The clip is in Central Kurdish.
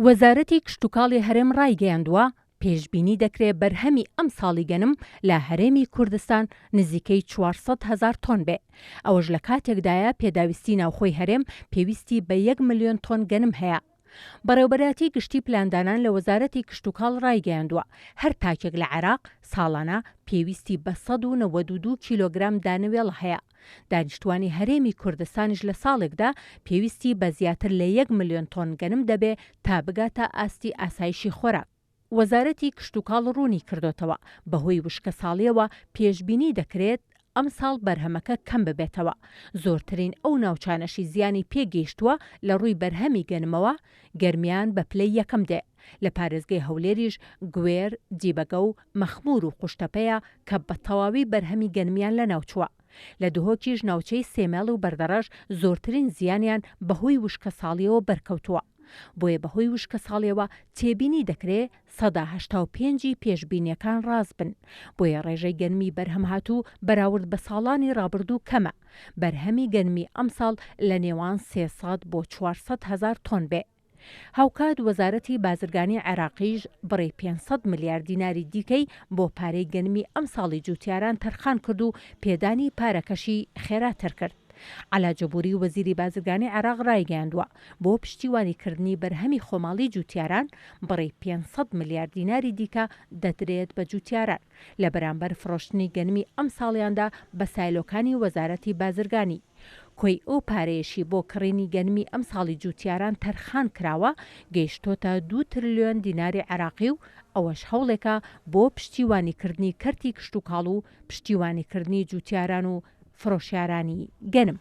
وەزارەتی کشتوکاڵی هەرێم ڕایگەیاندووە، پێشبینی دەکرێ بەرهەمی ئەمساڵی گەنم لە هەرێمی کوردستان نزیکەی 400 هەزار تۆن بێ، ئەوەش لە کاتێکدایە پێداویستی ناوخۆی هەرێم پێویستی بە یەک ملیۆن تۆن گەنم هەیە. بەڕێوەبەرایەتی گشتی پلاندانان لە وەزارەتی کشتوکاڵ ڕایگەیاندووە، هەر تاکێک لە عێراق ساڵانە پێویستی بە 192 کیلۆگرام دانەوێڵە هەیە، دانیشتوانی هەرێمی کوردستانیش لە ساڵێکدا پێویستی بە زیاتر لە یەک ملیۆن تۆن گەنم دەبێ تا بگاتە ئاستی ئاسایشی خۆراک. وەزارەتی کشتوکاڵ ڕوونی کردۆتەوە، بەهۆی وشکەساڵییەوە پێشبینی دەکرێت ئەمساڵ بەرهەمەکە کەم ببێتەوە، زۆرترین ئەو ناوچانەشی زیانی پێگەیشتووە لە ڕووی بەرهەمی گەنمەوە، گەرمیان بە پلەی یەکەم دێ، لە پارێزگەی هەولێریش گوێر، دیبەگە و مەخموور و قوشتەپەیە کە بە تەواوی بەرهەمی گەنمیان لەناوچووە. لە دهۆکیش ناوچەی سێمێڵ و بەردەڕەش زۆرترین زیانیان بەهۆی وشکەساڵییەوە بەرکەوتووە. بۆیە بەهۆی وشکەساڵییەوە تێبینی دەکرێ 85% ی پێشبینییەکان ڕاست بن. بۆیە ڕێژەی گەنمی بەرهەمهاتوو بەراورد بە ساڵانی ڕابردوو کەمە. بەرهەمی گەنمی ئەمساڵ لە نێوان 300 بۆ 400 هەزار تۆن بێ. هاوکات وەزارەتی بازرگانی عێراقیش بڕی 500 ملیار دیناری دیکەی بۆ پارەی گەنمی ئەمساڵی جوتیاران تەرخان کرد و پێدانی پارەکەشی خێراتر کرد. عەلا جبوری وەزیری بازرگانی عێراق رایگەیاندووە، بۆ پشتیوانیکردنی بەرهەمی خۆماڵی جوتیاران بڕی 500 ملیار دیناری دیکە دەدرێت بە جوتیاران لە بەرامبەر فڕۆشتنی گەنمی ئەمساڵیاندا بە سایلۆکانی وەزارەتی بازرگانی. کۆی ئەو پارەیەشی بۆ کڕینی گەنمی ئەمساڵی جووتیاران تەرخان کراوە، گەیشتۆتە دوو ترلیۆن دیناری عێراقی و ئەوەش هەوڵێکە بۆ پشتیوانیکردنی کەرتی کشتوکاڵ و پشتیوانیکردنی جووتیاران و فرۆشیارانی گەنم.